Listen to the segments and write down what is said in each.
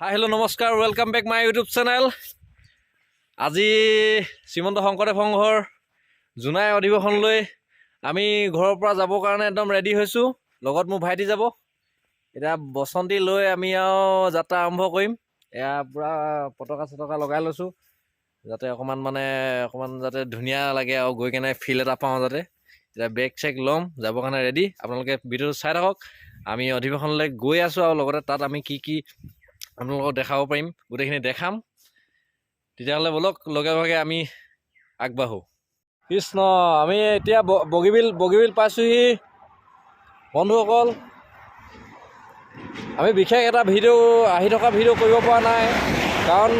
হাই, hello', নমস্কাৰ, welcome back my YouTube channel. আজি শ্ৰীমন্ত শংকৰদেৱ সংঘৰ জোনাই অধিৱেশনলৈ আমি ঘৰৰ পৰা যাবৰ কাৰণে একদম ৰেডি হৈছোঁ। লগত মোৰ ভাইটি যাব। এতিয়া বসন্তী লৈ আমি আৰু যাত্ৰা আৰম্ভ কৰিম। এয়া পূৰা পতাকা চটকা লগাই লৈছোঁ, যাতে অকণমান মানে অকণমান যাতে ধুনীয়া লাগে আৰু গৈ কেনে ফিল এটা পাওঁ যাতে। এতিয়া বেগ চেগ ল'ম, যাবৰ কাৰণে ৰেডি। আপোনালোকে ভিডিঅ'টো চাই থাকক। আমি অধিৱেশনলৈ গৈ আছোঁ আৰু লগতে তাত আমি কি কি আপোনালোকক দেখাব পাৰিম, গোটেইখিনি দেখাম। তেতিয়াহ'লে ব'লক, লগে ভাগে আমি আগবাঢ়ো। কৃষ্ণ! আমি এতিয়া বগীবিল পাইছোঁহি। বন্ধুসকল, আমি বিশেষ এটা ভিডিঅ', আহি থকা ভিডিঅ' কৰিব পৰা নাই, কাৰণ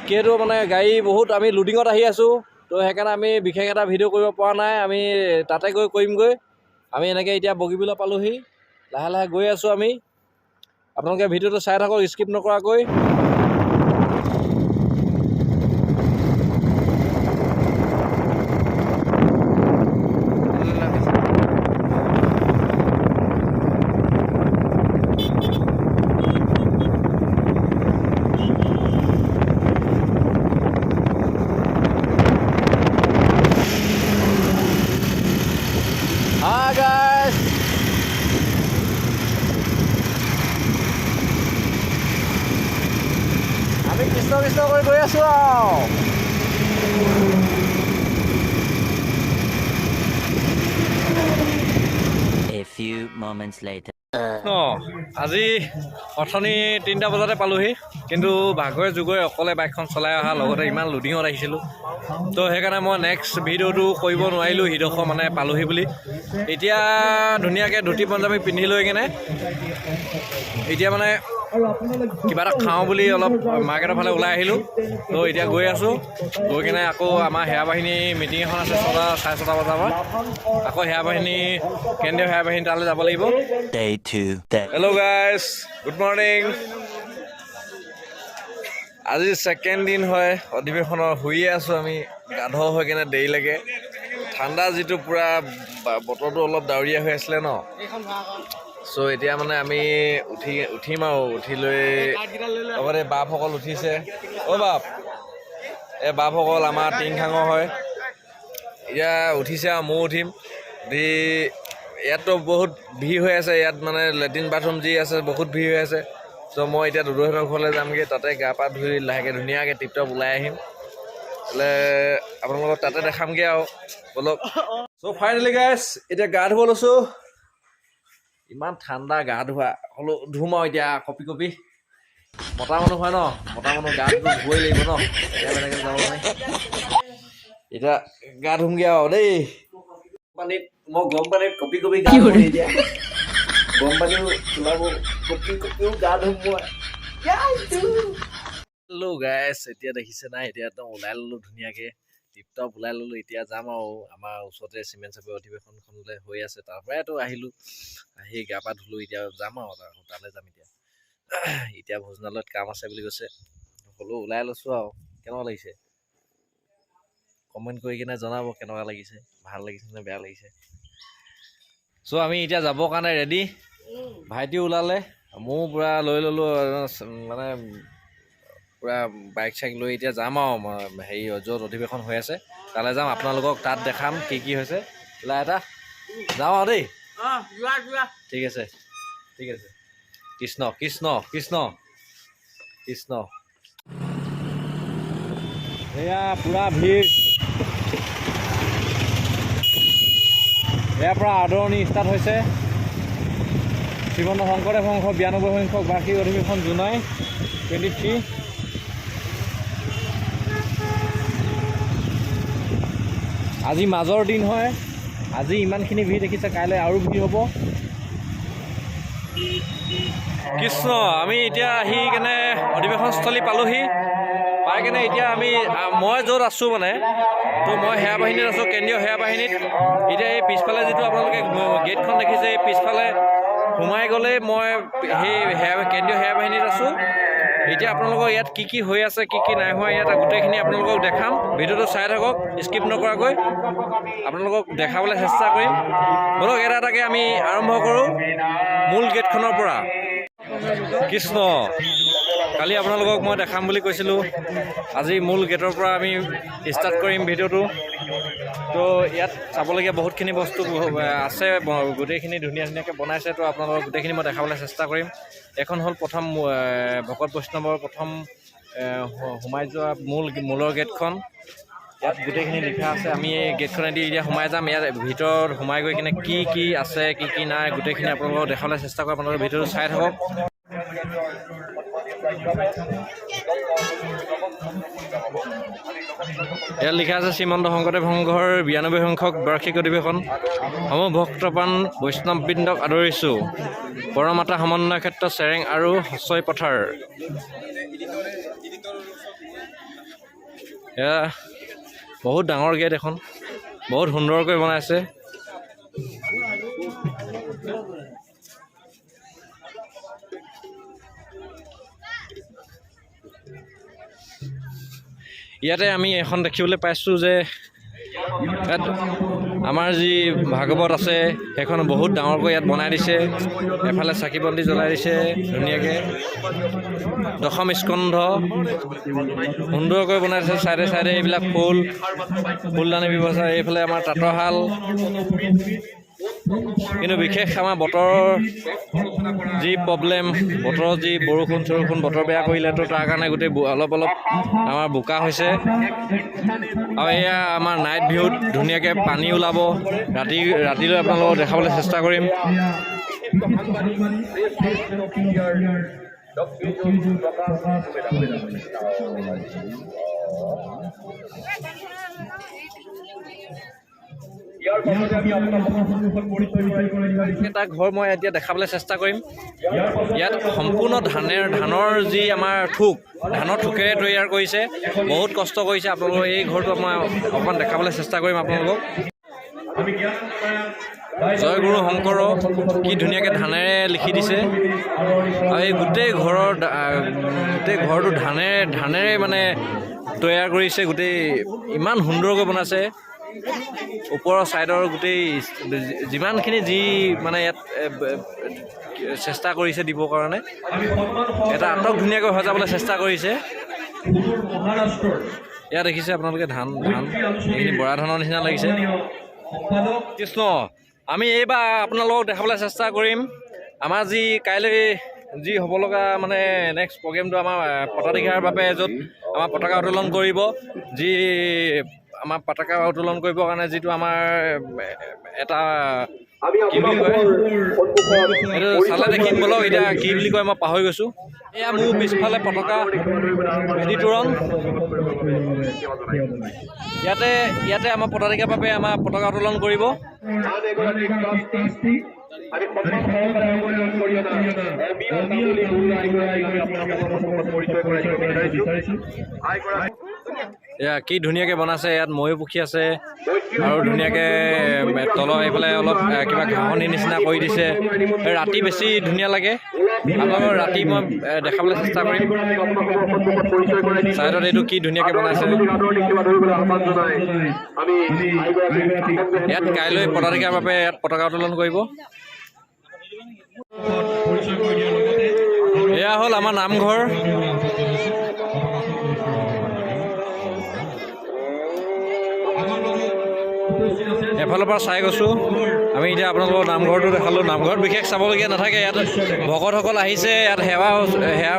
যিহেতু মানে গাড়ী বহুত, আমি লোডিঙত আহি আছোঁ। তো সেইকাৰণে আমি বিশেষ এটা ভিডিঅ' কৰিব পৰা নাই। আমি তাতে গৈ কৰিমগৈ। আমি এনেকৈ এতিয়া বগীবিলত পালোহি, লাহে লাহে গৈ আছোঁ আমি। আপোনালোকে ভিডিঅ'টো চাই থাকক স্কিপ নকৰাকৈ। Hi guys! আমি কৃষ্ণ কৃষ্ণ কৰি গৈ আছো আৰু। A few moments later. ন আজি অথনি 3টা বজাতে পালোহি, কিন্তু ভাগৰে যুগৰে অকলে বাইকখন চলাই অহা, লগতে ইমান লোডিঙত আহিছিলোঁ, তো সেইকাৰণে মই নেক্সট ভিডিঅ'টো কৰিব নোৱাৰিলোঁ। সিডোখৰ মানে পালোহি বুলি এতিয়া ধুনীয়াকৈ ধুতি পঞ্জাবী পিন্ধি লৈ কেনে এতিয়া মানে কিবা এটা খাওঁ বুলি অলপ মাৰ্কেটৰ ফালে ওলাই আহিলোঁ। তো এতিয়া গৈ আছোঁ, গৈ কেনে আকৌ আমাৰ সেৱা বাহিনী মিটিং এখন আছে 6টা, 6:30 বজাৰ পৰা। আকৌ সেৱা বাহিনী, কেন্দ্ৰীয় সেৱা বাহিনী, তালৈ যাব লাগিব। Day two. Day. Hello guys, good morning. আজি ছেকেণ্ড দিন হয় অধিৱেশনৰ। শুইয়ে আছোঁ আমি গাধ হৈ কেনে দেৰি লাগে। ঠাণ্ডা যিটো পূৰা বতৰটো অলপ ডাৱৰীয়া হৈ আছিলে ন। চ' এতিয়া মানে আমি উঠিম আৰু উঠি লৈ লগতে বাপসকল উঠিছে। অ' বাপ, এই বাপসকল আমাৰ টিংখাঙৰ হয়। এতিয়া উঠিছে আৰু ময়ো উঠিম। উঠি ইয়াততো বহুত ভিৰ হৈ আছে। ইয়াত মানে লেট্ৰিন বাথৰুম যি আছে, বহুত ভিৰ হৈ আছে। চ' মই এতিয়া দুদুহঁতৰ ঘৰলৈ যামগৈ। তাতে গা পা ধুই লাহেকৈ ধুনীয়াকৈ টিপটপ ওলাই আহিম। হ'লে আপোনালোকক তাতে দেখামগৈ আৰু ব'লক। চ' ফাইনেলি গাইছ, এতিয়া গা ধুব লৈছোঁ। ইমান ঠাণ্ডা গা ধোৱা, হ'লেও ধুম আৰু এতিয়া কঁপি কঁপি। মতা মানুহ হয় ন, মতা মানুহ গাটো ধুবই লাগিব ন। এতিয়া বেলেগে যাব নাই। এতিয়া গা ধুমগৈ আৰু দেই পানীত। মই গৰম পানীত কঁপি কঁপি গা ধুম। এতিয়া গৰম পানীও ওলাব, কঁপি কঁপিও গা ধুম মই। হেল্ল' গাইছ, এতিয়া দেখিছে নাই, এতিয়া একদম ওলাই ল'লোঁ ধুনীয়াকৈ, টিপ টপ ওলাই ল'লোঁ। এতিয়া যাম আৰু আমাৰ ওচৰতে চিমেণ্ট চাপৰি অধিৱেশনখনলৈ হৈ আছে। তাৰ পৰাইতো আহিলোঁ, আহি গা পা ধুলোঁ। এতিয়া যাম আৰু তালৈ যাম এতিয়া। এতিয়া ভোজনালয়ত কাম আছে বুলি কৈছে, হ'লেও ওলাই লৈছোঁ আৰু। কেনেকুৱা লাগিছে কমেণ্ট কৰি কিনে জনাব, কেনেকুৱা লাগিছে, ভাল লাগিছে নে বেয়া লাগিছে। চ' আমি এতিয়া যাবৰ কাৰণে ৰেডি। ভাইটিও ওলালে, ময়ো পূৰা লৈ ল'লোঁ, মানে পূৰা বাইক চাইক লৈ এতিয়া যাম আৰু মই হেৰি য'ত অধিৱেশন হৈ আছে তালৈ যাম। আপোনালোকক তাত দেখাম কি কি হৈছে। ওলাই এটা যাওঁ আৰু দেই। ঠিক আছে, ঠিক আছে। কৃষ্ণ কৃষ্ণ কৃষ্ণ কৃষ্ণ। এয়া পূৰা ভিৰ। ইয়াৰ পৰা আদৰণি ষ্টাৰ্ট হৈছে। শ্ৰীমন্ত শংকৰদেৱ সংঘ 92 সংখ্যক বাৰ্ষিক অধিৱেশন, জোনাই 23। আজি মাজৰ দিন হয়। আজি ইমানখিনি ভিৰ দেখিছে, কাইলৈ আৰু ভিৰ হ'ব। কৃষ্ণ! আমি এতিয়া আহি কেনে অধিৱেশনস্থলী পালোহি। পাই কেনে এতিয়া আমি মই য'ত আছোঁ মানে, তো মই সেৱা বাহিনীত আছোঁ, কেন্দ্ৰীয় সেৱা বাহিনীত। এতিয়া এই পিছফালে যিটো আপোনালোকে গেটখন দেখিছে, এই পিছফালে সোমাই গ'লেই মই সেই কেন্দ্ৰীয় সেৱা বাহিনীত আছোঁ। এতিয়া আপোনালোকৰ ইয়াত কি কি হৈ আছে, কি কি নাই হোৱা, ইয়াত গোটেইখিনি আপোনালোকক দেখাম। ভিডিঅ'টো চাই থাকক স্কিপ নকৰাকৈ, আপোনালোকক দেখাবলৈ চেষ্টা কৰিম। ব'লক, এটা এটাকৈ আমি আৰম্ভ কৰোঁ মূল গেটখনৰ পৰা। কৃষ্ণ! কালি আপোনালোকক মই দেখাম বুলি কৈছিলোঁ। আজি মূল গেটৰ পৰা আমি ষ্টাৰ্ট কৰিম ভিডিঅ'টো। তো ইয়াত চাবলগীয়া বহুতখিনি বস্তু আছে, গোটেইখিনি ধুনীয়া ধুনীয়াকৈ বনাইছে। তো আপোনালোকক গোটেইখিনি মই দেখাবলৈ চেষ্টা কৰিম। এখন হ'ল প্ৰথম ভকত বৈষ্ণৱৰ প্ৰথম সোমাই যোৱা মূলৰ গেটখন। ইয়াত গোটেইখিনি লিখা আছে। আমি এই গেটখনেদি এতিয়া সোমাই যাম। ইয়াত ভিতৰত সোমাই গৈ কিনে কি কি আছে, কি কি নাই, গোটেইখিনি আপোনালোকক দেখাবলৈ চেষ্টা কৰিম। আপোনালোকে ভিডিঅ'টো চাই থাকক। ইয়াত লিখা আছে শ্ৰীমন্ত শংকৰদেৱ সংঘৰ 92 সংখ্যক বাৰ্ষিক অধিৱেশন। সমূহ ভক্তপ্ৰাণ বৈষ্ণৱবৃন্দক আদৰিছোঁ। পৰমাতা সমন্বয় ক্ষেত্ৰ চেৰেং আৰু হচৈ পথাৰ। এয়া বহুত ডাঙৰ গেট এখন, বহুত সুন্দৰকৈ বনাইছে। ইয়াতে আমি এখন দেখিবলৈ পাইছোঁ যে ইয়াত আমাৰ যি ভাগৱত আছে সেইখন বহুত ডাঙৰকৈ ইয়াত বনাই দিছে। এফালে চাকি বন্তি জ্বলাই দিছে ধুনীয়াকৈ। দশম স্কন্ধ সুন্দৰকৈ বনাই দিছে। চাইডে চাইডে এইবিলাক ফুলদানি ব্যৱস্থা। এইফালে আমাৰ তাঁতৰশাল। কিন্তু বিশেষ আমাৰ বতৰৰ যি প্ৰব্লেম, বতৰৰ যি বৰষুণ চৰষুণ, বতৰ বেয়া কৰিলেতো তাৰ কাৰণে গোটেই অলপ অলপ আমাৰ বোকা হৈছে। আৰু এয়া আমাৰ নাইট ভিউত ধুনীয়াকৈ পানী ওলাব। ৰাতিলৈ আপোনালোকক দেখাবলৈ চেষ্টা কৰিম। এটা ঘৰ মই এতিয়া দেখাবলৈ চেষ্টা কৰিম। ইয়াত সম্পূৰ্ণ ধানৰ যি আমাৰ থোক, ধানৰ থোকেৰে তৈয়াৰ কৰিছে। বহুত কষ্ট কৰিছে। আপোনালোকৰ এই ঘৰটো মই অকণমান দেখাবলৈ চেষ্টা কৰিম আপোনালোকক। জয় গুৰু শংকৰ কি ধুনীয়াকৈ ধানেৰে লিখি দিছে। আৰু এই গোটেই ঘৰটো ধানেৰে মানে তৈয়াৰ কৰিছে। গোটেই ইমান সুন্দৰকৈ বনাইছে। ওপৰৰ ছাইডৰ গোটেই যিমানখিনি যি মানে ইয়াত চেষ্টা কৰিছে দিবৰ কাৰণে, এটা আটক ধুনীয়াকৈ সজাবলৈ চেষ্টা কৰিছে। ইয়াত দেখিছে আপোনালোকে ধান এইখিনি বৰা ধানৰ নিচিনা লাগিছে। কৃষ্ণ, আমি এইবাৰ আপোনালোকক দেখাবলৈ চেষ্টা কৰিম আমাৰ যি কাইলৈ যি হ'ব লগা মানে নেক্সট প্ৰগ্ৰেমটো আমাৰ পতাকা বাবে, য'ত আমাৰ পতাকা উত্তোলন কৰিব, যি আমাৰ পতাকা উত্তোলন কৰিবৰ কাৰণে যিটো আমাৰ এটা কি বুলি কয় এইটো চালে দেখিম। বলক এতিয়া কি বুলি কয় মই পাহৰি গৈছোঁ। এয়া মোৰ পিছফালে পতাকা ভেটি তোৰণ। ইয়াতে আমাৰ পতাকাৰ বাবে আমাৰ পতাকা উত্তোলন কৰিব। এয়া কি ধুনীয়াকৈ বনাইছে। ইয়াত ময়ূৰ পক্ষী আছে আৰু ধুনীয়াকৈ তলৰ এইফালে অলপ কিবা ঘাঁহনি নিচিনা কৰি দিছে। ৰাতি বেছি ধুনীয়া লাগে। আপোনালোকৰ ৰাতি মই দেখাবলৈ চেষ্টা কৰিম। ছাইডত এইটো কি ধুনীয়াকৈ বনাইছে। ইয়াত কাইলৈ পতাকাৰ বাবে ইয়াত পতাকা উত্তোলন কৰিব। এয়া হ'ল আমাৰ নামঘৰ। এফালৰ পৰা চাই গৈছোঁ আমি। এতিয়া আপোনালোকৰ নামঘৰটো দেখালোঁ। নামঘৰত বিশেষ চাবলগীয়া নাথাকে। ইয়াত ভকতসকল আহিছে, ইয়াত সেৱা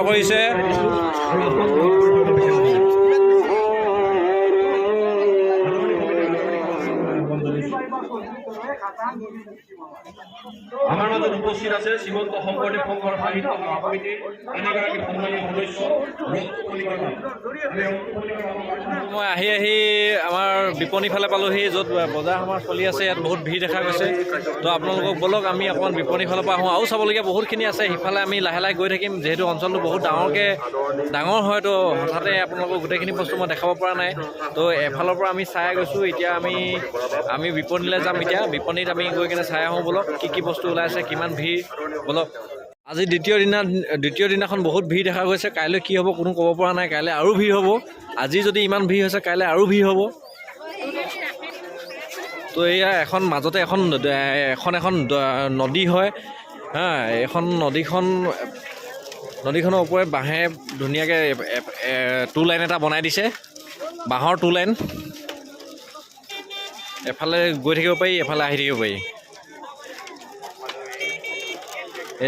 কৰিছে। আমাৰ মাজত উপস্থিত আছে শ্ৰীমন্ত শংকৰদেৱ সংঘৰ সাহিত্য সমিতিৰ এগৰাকী সন্মানীয় সদস্য। মই আহি আহি আমাৰ বিপণী ফালে পালোহি, য'ত বজাৰ সমাৰ চলি আছে। ইয়াত বহুত ভিৰ দেখা গৈছে। তো আপোনালোকক বলক আমি অকণমান বিপণী ফালৰ পৰা আহোঁ। আৰু চাবলগীয়া বহুতখিনি আছে। সিফালে আমি লাহে লাহে গৈ থাকিম। যিহেতু অঞ্চলটো বহুত ডাঙৰ হয়, তো হঠাতে আপোনালোকক গোটেইখিনি বস্তু মই দেখাব পৰা নাই। তো এফালৰ পৰা আমি চাই গৈছোঁ। এতিয়া আমি বিপণীলৈ যাম। এতিয়া বিপণীত আমি গৈ কিনে চাই আহোঁ বলক কি কি বস্তু ওলাইছে, কিমান ভিৰ। বলক আজি দ্বিতীয় দিনাখন বহুত ভিৰ দেখা গৈছে। কাইলৈ কি হ'ব কোনো ক'ব পৰা নাই। কাইলৈ আৰু ভিৰ হ'ব। আজি যদি ইমান ভিৰ হৈছে, কাইলৈ আৰু ভিৰ হ'ব। তো এয়া এখন মাজতে এখন এখন এখন নদী হয়। হা, এইখন নদীখন নদীখনৰ ওপৰে বাঁহে ধুনীয়াকৈ টু লাইন এটা বনাই দিছে, বাঁহৰ টু লাইন। এফালে গৈ থাকিব পাৰি, এফালে আহি থাকিব পাৰি।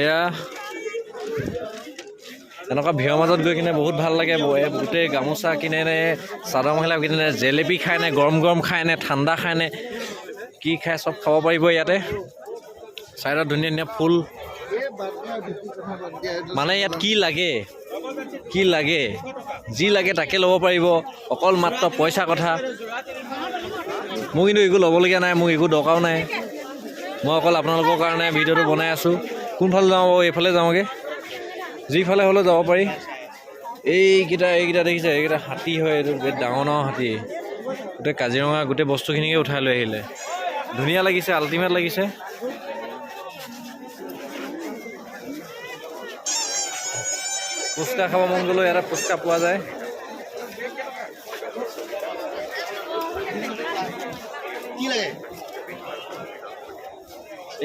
এয়া এনেকুৱা ভিৰৰ মাজত গৈ কিনে বহুত ভাল লাগে। গোটেই গামোচা কিনে নে, চাদৰ মেখেলা কিনে নে, জেলেপি খায় নে, গৰম গৰম খায় নে, ঠাণ্ডা খায় নে, কি খায় চব খাব পাৰিব ইয়াতে। ছাইডত ধুনীয়া ধুনীয়া ফুল। মানে ইয়াত কি লাগে, কি লাগে, যি লাগে তাকে ল'ব পাৰিব, অকল মাত্ৰ পইচা কথা। মোৰ কিন্তু একো ল'বলগীয়া নাই, মোক একো দৰকাৰো নাই। মই অকল আপোনালোকৰ কাৰণে ভিডিঅ'টো বনাই আছোঁ। কোনফালে যাওঁ বাৰু? এইফালে যাওঁগৈ, যিফালে হ'লেও যাব পাৰি। এইকেইটা এইকেইটা দেখিছে, এইকেইটা হাতী হয়। এইটো বিৰাট ডাঙৰ ডাঙৰ হাতী। গোটেই কাজিৰঙা গোটেই বস্তুখিনিকে উঠাই লৈ আহিলে। ধুনীয়া লাগিছে, আল্টিমেট লাগিছে। ফুচকা খাব মন গ'লেও ইয়াতে ফুচকা পোৱা যায়।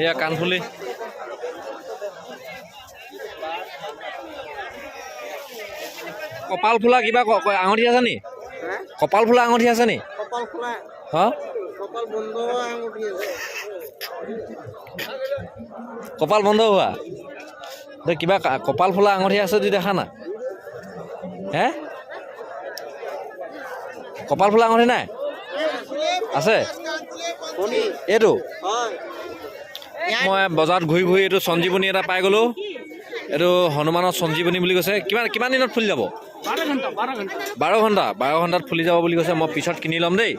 এয়া কাণফুলি। কপাল ফুলা কিবা আঙুঠি আছে নি? কপাল ফুলা আঙুঠি আছে নি? কপাল বন্ধ হোৱা কিবা কপাল ফুলা আঙুঠি আছে যদি দেখা না। হে, কপাল ফুলা আঙুঠি নাই? আছে এইটো। মই বজাৰত ঘূৰি ঘূৰি এইটো সঞ্জীৱনী এটা পাই গ'লোঁ। এইটো হনুমানৰ সঞ্জীৱনী বুলি কৈছে। কিমান কিমান দিনত ফুলি যাব? 12 ঘণ্টা। 12 ঘণ্টাত ফুলি যাব বুলি কৈছে। মই পিছত কিনি ল'ম দেই।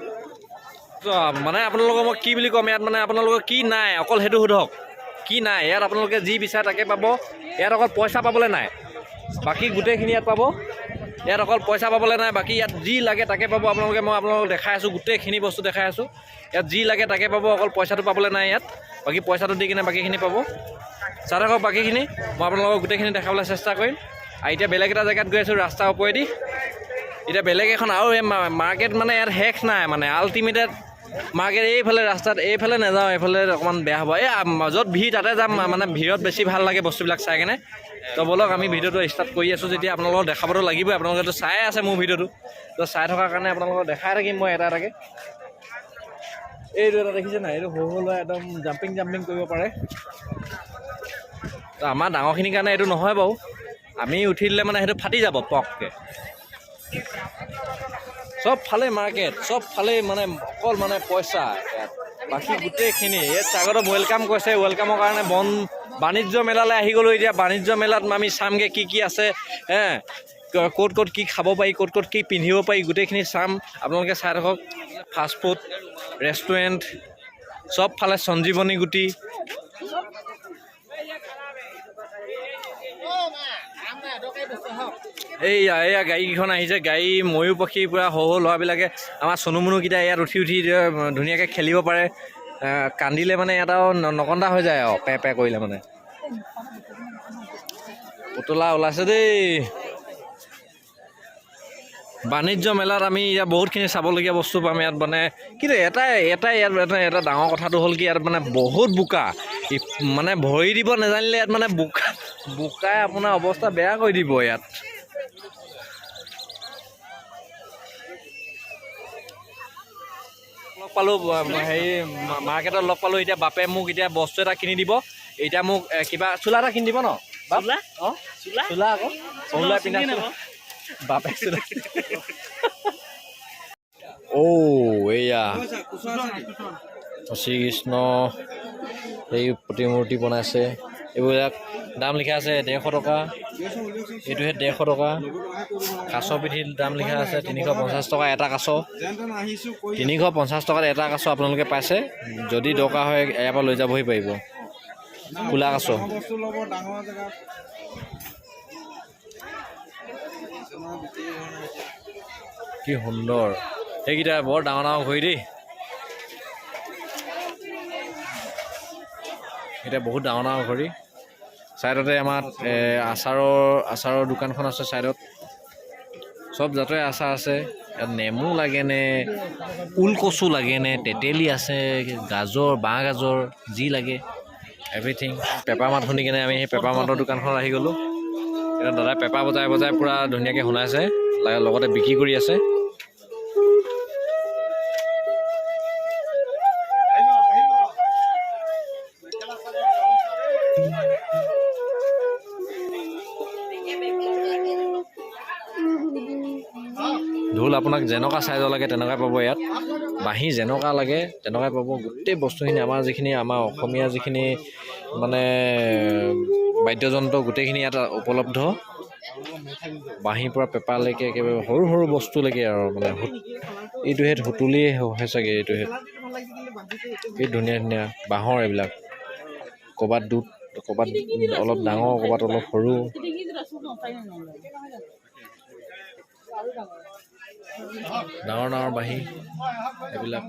মানে আপোনালোকক মই কি বুলি ক'ম ইয়াত, মানে আপোনালোকৰ কি নাই অকল সেইটো সোধক, কি নাই ইয়াত। আপোনালোকে যি বিচাৰে তাকে পাব। ইয়াত অকল পইচা পাবলৈ নাই, বাকী গোটেইখিনি ইয়াত পাব। ইয়াত অকল পইচা পাবলৈ নাই, বাকী ইয়াত যি লাগে তাকে পাব আপোনালোকে। মই আপোনালোকক দেখাই আছোঁ, গোটেইখিনি বস্তু দেখাই আছোঁ। ইয়াত যি লাগে তাকে পাব, অকল পইচাটো পাবলৈ নাই ইয়াত। বাকী পইচাটো দি কিনে বাকীখিনি পাব। চাই থাকক বাকীখিনি, মই আপোনালোকক গোটেইখিনি দেখাবলৈ চেষ্টা কৰিম। আৰু এতিয়া বেলেগ এটা জেগাত গৈ আছোঁ ৰাস্তাৰ ওপৰেদি। এতিয়া বেলেগ এখন আৰু এই মাৰ্কেট, মানে ইয়াত শেষ নাই, মানে আল্টিমেটেড মাৰ্কেট। এইফালে ৰাস্তাত এইফালে নাযাওঁ, এইফালে অকণমান বেয়া হ'ব। এই য'ত ভিৰ তাতে যাম, মানে ভিৰত বেছি ভাল লাগে বস্তুবিলাক চাই কেনে। তো ব'লক, আমি ভিডিঅ'টো ষ্টাৰ্ট কৰি আছোঁ যেতিয়া আপোনালোকক দেখাবতো লাগিবই। আপোনালোকেতো চাই আছে মোৰ ভিডিঅ'টো, তো চাই থকাৰ কাৰণে আপোনালোকক দেখাই থাকিম মই এটা এটাকৈ। এইটো এটা দেখিছে নাই? এইটো সৰু সৰু ল'ৰা একদম জাম্পিং জাম্পিং কৰিব পাৰে। তো আমাৰ ডাঙৰখিনিৰ কাৰণে এইটো নহয় বাৰু, আমি উঠি দিলে মানে সেইটো ফাটি যাব পককৈ। চবফালে মাৰ্কেট, চবফালে মানে অকল মানে পইচা ইয়াত, বাকী গোটেইখিনি ইয়াত। স্বাগতম, welcome কৈছে। ৱেলকামৰ কাৰণে বন বাণিজ্য মেলালৈ আহি গ'লোঁ। এতিয়া বাণিজ্য মেলাত আমি চামগৈ কি কি আছে, হে ক'ত ক'ত কি খাব পাৰি, ক'ত ক'ত কি পিন্ধিব পাৰি, গোটেইখিনি চাম। আপোনালোকে চাই থাকক। ফাষ্টফুড, ৰেষ্টুৰেণ্ট, চবফালে সঞ্জীৱনী গুটি। এইয়া এইয়া গাড়ীকেইখন আহিছে, গাড়ী ময়ূৰ পক্ষী পূৰা সৰু সৰু ল'ৰাবিলাকে, আমাৰ চনু মুনুকেইটা ইয়াত উঠি উঠি ধুনীয়াকৈ খেলিব পাৰে। কান্দিলে মানে ইয়াত আৰু নকন্দা হৈ যায় আৰু পে পে কৰিলে মানে। পুতলা ওলাইছে দেই। বাণিজ্য মেলাত আমি ইয়াত বহুতখিনি চাবলগীয়া বস্তু পাম ইয়াত মানে। কিন্তু এটাই এটাই ইয়াত এটা এটা ডাঙৰ কথাটো হ'ল কি, ইয়াত মানে বহুত বোকা, মানে ভৰি দিব নাজানিলে ইয়াত মানে বোকা বোকাই আপোনাৰ অৱস্থা বেয়া কৰি দিব ইয়াত। লগ পালোঁ হেৰি মাৰ্কেটত লগ পালোঁ। এতিয়া বাপে মোক এতিয়া বস্তু এটা কিনি দিব। এতিয়া মোক কিবা চোলা এটা কিনি দিব ন? অঁ, চোলা আকৌ সৰু পিন্ধা বাপে চোলা। অ' এইয়া শ্ৰীকৃষ্ণ এই প্ৰতিমূৰ্তি বনাইছে। এইবিলাক দাম লিখা আছে 150 টকা, এইটোহে 150 টকা। কাছ পিঠিৰ দাম লিখা আছে 350 টকা এটা কাছ। 350 টকাত এটা কাছ আপোনালোকে পাইছে। যদি দৰকাৰ হয় ইয়াৰ পৰা লৈ যাবহি পাৰিব। কোলা কাছ। কি সুন্দৰ এইকেইটা, বৰ ডাঙৰ ডাঙৰ ঘড়ী দেই। এতিয়া বহুত ডাঙৰ ডাঙৰ ঘড়ী। ছাইডতে আমাৰ আচাৰৰ দোকানখন আছে। ছাইডত চব জাতৰে আচাৰ আছে। ইয়াত নেমু লাগেনে, ওলকচু লাগেনে, তেতেলী আছে, গাজৰ, বাঁহ গাজৰ, যি লাগে এভৰিথিং। পেপা মাত শুনি কেনে আমি সেই পেপা মাতৰ দোকানখনত আহি গ'লোঁ। এতিয়া দাদাই পেপা বজাই বজাই পূৰা ধুনীয়াকৈ শুনাইছে, লগতে বিক্ৰী কৰি আছে। ঢোল আপোনাক যেনেকুৱা চাইজৰ লাগে তেনেকুৱা পাব ইয়াত, বাঁহী যেনেকুৱা লাগে তেনেকুৱাই পাব। গোটেই বস্তুখিনি আমাৰ যিখিনি আমাৰ অসমীয়া যিখিনি মানে বাদ্যযন্ত্ৰ গোটেইখিনি ইয়াত উপলব্ধ। বাঁহীৰ পৰা পেপালৈকে একেবাৰে সৰু সৰু বস্তুলৈকে আৰু মানে এইটোহেঁত সুতুলি হয় চাগে, এইটোহেঁত এই ধুনীয়া ধুনীয়া বাঁহৰ এইবিলাক, ক'ৰবাত দুট, ক'ৰবাত অলপ ডাঙৰ, ক'ৰবাত অলপ সৰু। ডাঙৰ ডাঙৰ বাঁহী এইবিলাক।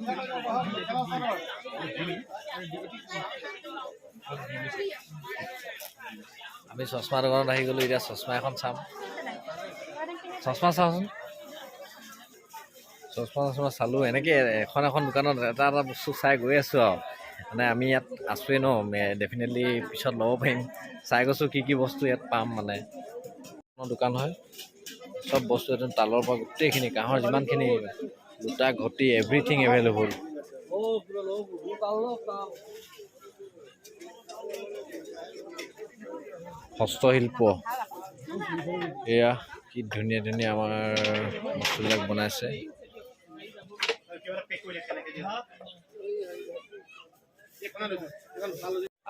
আমি চশমা দোকানত আহি গ'লোঁ, এতিয়া চশমা এখন চাম। চশমা চাওঁচোন, চশমা চশমা চালোঁ। এনেকৈ এখন এখন দোকানত এটা এটা বস্তু চাই গৈ আছোঁ আৰু মানে আমি ইয়াত আছোঁৱেই ন, ডেফিনেটলি পিছত ল'ব পাৰিম। চাই গৈছোঁ কি কি বস্তু ইয়াত পাম। মানে দোকান হয়, চব বস্তু একদম তালৰ পৰা গোটেইখিনি কাঁহৰ যিমানখিনি লোটা ঘটি এভৰিথিং এভেইলেবল। হস্তশিল্প, এয়া কি ধুনীয়া ধুনীয়া আমাৰ বস্তুবিলাক বনাইছে।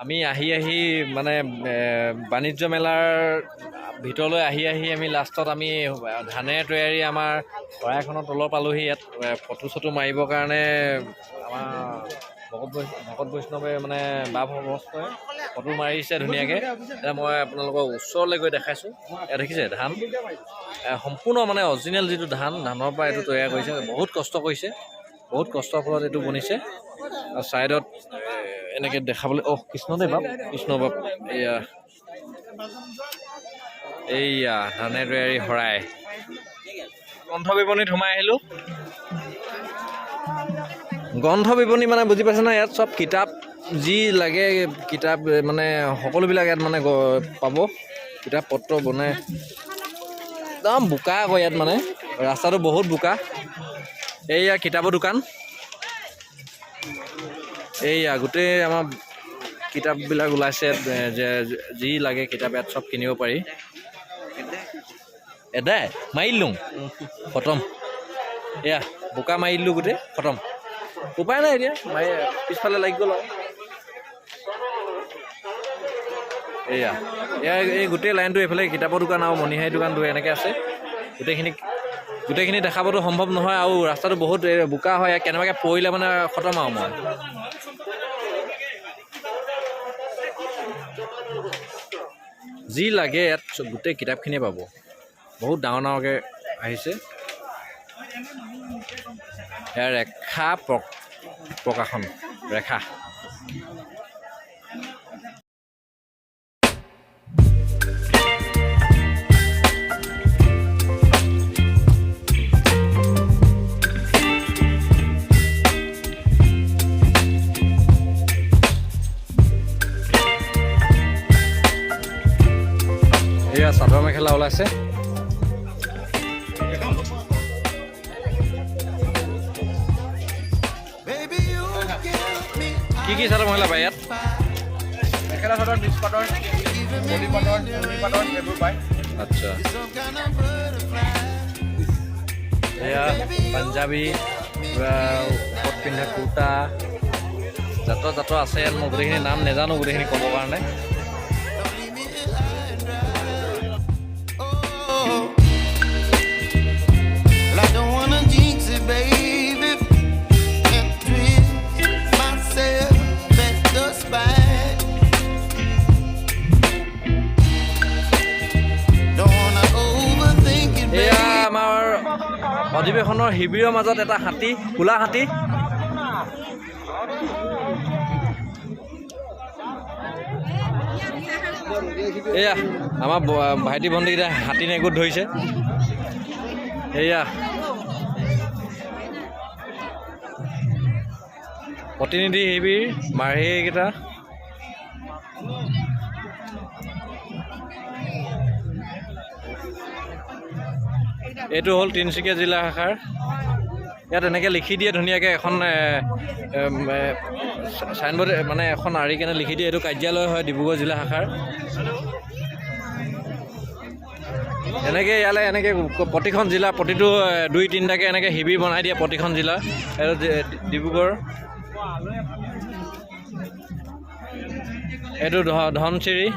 আমি আহি আহি মানে বাণিজ্য মেলাৰ ভিতৰলৈ আহি আহি আমি লাষ্টত আমি ধানেৰে তৈয়াৰী আমাৰ শৰাইখনৰ তলৰ পালোহি। ইয়াত ফটো চটো মাৰিবৰ কাৰণে আমাৰ ভকত বৈষ্ণৱে মানে বাপ ভস্কৰে ফটো মাৰিছে ধুনীয়াকৈ। এতিয়া মই আপোনালোকৰ ওচৰলৈ গৈ দেখাইছোঁ। ইয়াত দেখিছে ধান সম্পূৰ্ণ মানে অৰিজিনেল যিটো ধান, ধানৰ পৰা এইটো তৈয়াৰ কৰিছে। বহুত কষ্ট কৰিছে, বহুত কষ্টৰ ফলত এইটো বনিছে। আৰু ছাইডত এনেকৈ দেখাবলৈ, অহ কৃষ্ণ দেই বাপ, কৃষ্ণ বাপ। এয়া এইয়া ধানে তৈয়াৰী শৰাই। গ্ৰন্থ বিপণীত সোমাই আহিলোঁ। গ্ৰন্থ বিপণী মানে বুজি পাইছে না, ইয়াত চব কিতাপ যি লাগে কিতাপ মানে সকলোবিলাক ইয়াত মানে পাব। কিতাপ পত্ৰ বনাই একদম বোকা আকৌ ইয়াত, মানে ৰাস্তাটো বহুত বোকা। এইয়া কিতাপৰ দোকান, এইয়া গোটেই আমাৰ কিতাপবিলাক ওলাইছে ইয়াত, যে যি লাগে কিতাপ ইয়াত চব কিনিব পাৰি। এদাই মাৰি দিলোঁ খতম। এয়া বোকা মাৰি দিলোঁ গোটেই খতম, উপায় নাই এতিয়া, মাৰি পিছফালে লাগি গ'ল আৰু। এয়া এয়া এই গোটেই লাইনটো এইফালে কিতাপৰ দোকান আৰু মণিহাৰী দোকানটো এনেকৈ আছে। গোটেইখিনি দেখাবতো সম্ভৱ নহয় আৰু ৰাস্তাটো বহুত বোকা হয়, কেনেবাকৈ পৰিলে মানে খতম আৰু মই। যি লাগে ইয়াত গোটেই কিতাপখিনিয়ে পাব, বহুত ডাঙৰ ডাঙৰকৈ আহিছে। এয়া ৰেখা প্ৰকাশন, ৰেখা। এয়া চাদৰ মেখেলা ওলাইছে। কি কি চাদৰ মেখেলা পায় ইয়াত? মেখেলা চাদৰ, মিক্স পাটৰ, পলি পাটৰ, নুনি পাটৰ এইবোৰ পায়। আচ্ছা, এয়া পাঞ্জাবী, ওপৰত পিন্ধা কুৰ্তা, জাত জাত আছে ইয়াত। মই গোটেইখিনি নাম নাজানো গোটেইখিনি ক'বৰ কাৰণে। এয়া আমাৰ অধিৱেশনৰ শিবিৰৰ মাজত এটা হাতী, কোলা হাতী। এয়া আমাৰ ভাইটি ভণ্টিকেইটা হাতী নেগুত ধৰিছে। এয়া প্ৰতিনিধি শিবিৰ মাৰ্হীকেইটা। এইটো হ'ল তিনিচুকীয়া জিলা শাখাৰ। ইয়াত এনেকৈ লিখি দিয়ে ধুনীয়াকৈ এখন চাইনবোৰ্ড, মানে এখন আঁৰি কেনে লিখি দিয়ে, এইটো কাৰ্যালয় হয় ডিব্ৰুগড় জিলা শাখাৰ। এনেকৈ ইয়ালৈ এনেকৈ প্ৰতিখন জিলা প্ৰতিটো দুই তিনিটাকৈ এনেকৈ শিবিৰ বনাই দিয়ে প্ৰতিখন জিলা। এইটো ডিব্ৰুগড়, এইটো ধনশিৰি।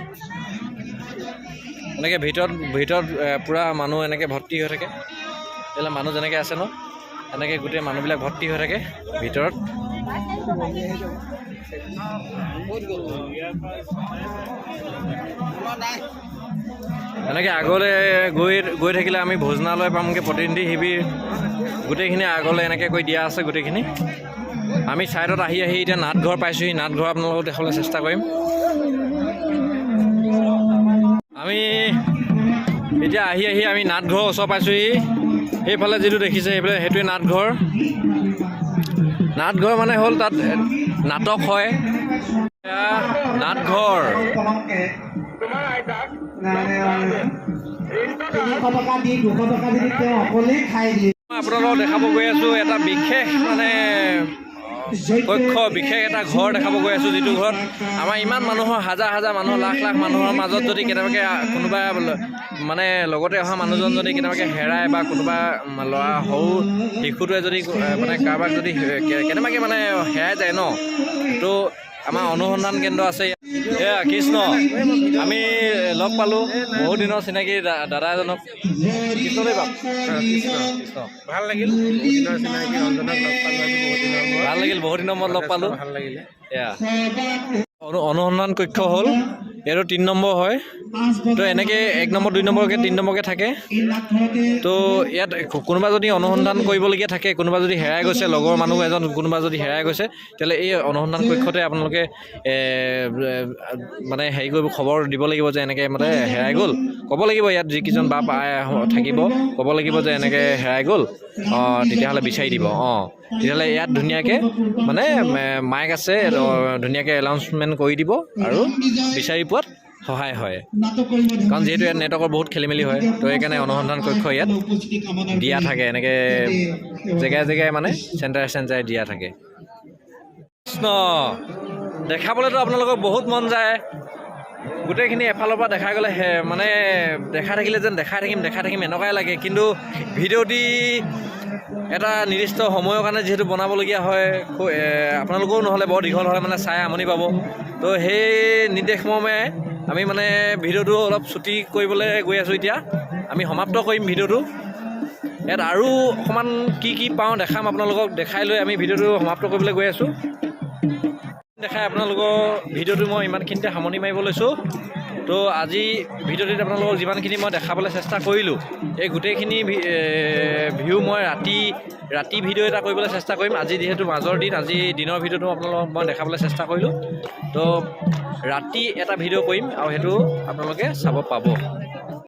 এনেকৈ ভিতৰত ভিতৰত পূৰা মানুহ এনেকৈ ভৰ্তি হৈ থাকে। এইবিলাক মানুহ যেনেকৈ আছে ন, এনেকৈ গোটেই মানুহবিলাক ভৰ্তি হৈ থাকে ভিতৰত। এনেকৈ আগলৈ গৈ গৈ থাকিলে আমি ভোজনালয় পামগৈ, প্ৰতিনিধি শিবিৰ গোটেইখিনি আগলৈ এনেকৈ কৈ দিয়া আছে গোটেইখিনি। আমি ছাইডত আহি আহি এতিয়া নাটঘৰ পাইছোঁহি। নাটঘৰ আপোনালোকক দেখাবলৈ চেষ্টা কৰিম। আমি এতিয়া আহি আহি আমি নাটঘৰৰ ওচৰ পাইছোঁহি। সেইফালে যিটো দেখিছে সেইফালে সেইটোৱে নাটঘৰ। নাটঘৰ মানে হ'ল তাত নাটক হয়। নাটঘৰ আপোনালোকক দেখাব গৈ আছোঁ এটা বিশেষ মানে কক্ষ, বিশেষ এটা ঘৰ দেখাব গৈ আছোঁ, যিটো ঘৰত আমাৰ ইমান মানুহৰ, হাজাৰ হাজাৰ মানুহৰ, লাখ লাখ মানুহৰ মাজত যদি কেনেবাকৈ কোনোবা মানে লগতে অহা মানুহজন যদি কেনেবাকৈ হেৰায় বা কোনোবা ল'ৰা সৰু শিশুটোৱে যদি মানে কাৰোবাক যদি কেনেবাকৈ মানে হেৰাই যায় ন, তো আমাৰ অনুসন্ধান কেন্দ্ৰ আছে। এয়া কৃষ্ণ, আমি লগ পালোঁ বহুত দিনৰ চিনাকি দাদা এজনক। কৃষ্ণ দেই বাপ, কৃষ্ণ কৃষ্ণ। ভাল লাগিল, দিনৰ চিনাকি ৰঞ্জনক লগ পালোঁ আজি বহুত দিনৰ মূৰত। ভাল লাগিল, বহুত দিনৰ মূৰত লগ পালোঁ। ভাল লাগিলে। এয়া অনুসন্ধান কক্ষ হ'ল এইটো 3 নম্বৰ হয়। তো এনেকৈ 1 নম্বৰ 2 নম্বৰকৈ 3 নম্বৰকৈ থাকে। তো ইয়াত কোনোবা যদি অনুসন্ধান কৰিবলগীয়া থাকে, কোনোবা যদি হেৰাই গৈছে, লগৰ মানুহ এজন কোনোবা যদি হেৰাই গৈছে, তেতিয়াহ'লে এই অনুসন্ধান কক্ষতে আপোনালোকে মানে হেৰি কৰিব, খবৰ দিব লাগিব যে এনেকৈ মানে হেৰাই গ'ল। ক'ব লাগিব ইয়াত যিকেইজন বাপ থাকিব, ক'ব লাগিব যে এনেকৈ হেৰাই গ'ল, অঁ তেতিয়াহ'লে বিচাৰি দিব। অঁ তেতিয়াহ'লে ইয়াত ধুনীয়াকৈ মানে মাইক আছে, ধুনীয়াকৈ এনাউন্সমেণ্ট কৰি দিব আৰু বিচাৰি পোৱাত সহায় হয়। কাৰণ যিহেতু ইয়াত নেটৱৰ্কৰ বহুত খেলি মেলি হয়, তো সেইকাৰণে অনুসন্ধান কক্ষ ইয়াত দিয়া থাকে, এনেকৈ জেগাই জেগাই মানে চেণ্টাৰে চেণ্টাৰে দিয়া থাকে। কৃষ্ণ, দেখাবলৈতো আপোনালোকক বহুত মন যায়, গোটেইখিনি এফালৰ পৰা দেখা গ'লে মানে দেখাই থাকিলে যেন দেখাই থাকিম দেখাই থাকিম এনেকুৱাই লাগে। কিন্তু ভিডিঅ' দি এটা নিৰ্দিষ্ট সময়ৰ কাৰণে যিহেতু বনাবলগীয়া হয়, আপোনালোকেও নহ'লে বৰ দীঘল হয়, মানে চাই আমনি পাব। তো সেই নিৰ্দেশ মৰ্মে আমি মানে ভিডিঅ'টো অলপ চুটি কৰিবলৈ গৈ আছোঁ। এতিয়া আমি সমাপ্ত কৰিম ভিডিঅ'টো। ইয়াত আৰু অকণমান কি কি পাওঁ দেখাম আপোনালোকক, দেখাই লৈ আমি ভিডিঅ'টো সমাপ্ত কৰিবলৈ গৈ আছোঁ। দেখাই আপোনালোকৰ ভিডিঅ'টো মই ইমানখিনিতে সামৰণি মাৰিব লৈছোঁ। তো আজি ভিডিঅ'টোত আপোনালোকক যিমানখিনি মই দেখাবলৈ চেষ্টা কৰিলোঁ, এই গোটেইখিনি ভিউ মই ৰাতি ৰাতি ভিডিঅ' এটা কৰিবলৈ চেষ্টা কৰিম। আজি যিহেতু মাজৰ দিন, আজি দিনৰ ভিডিঅ'টো আপোনালোকক মই দেখাবলৈ চেষ্টা কৰিলোঁ। তো ৰাতি এটা ভিডিঅ' কৰিম আৰু সেইটো আপোনালোকে চাব পাব।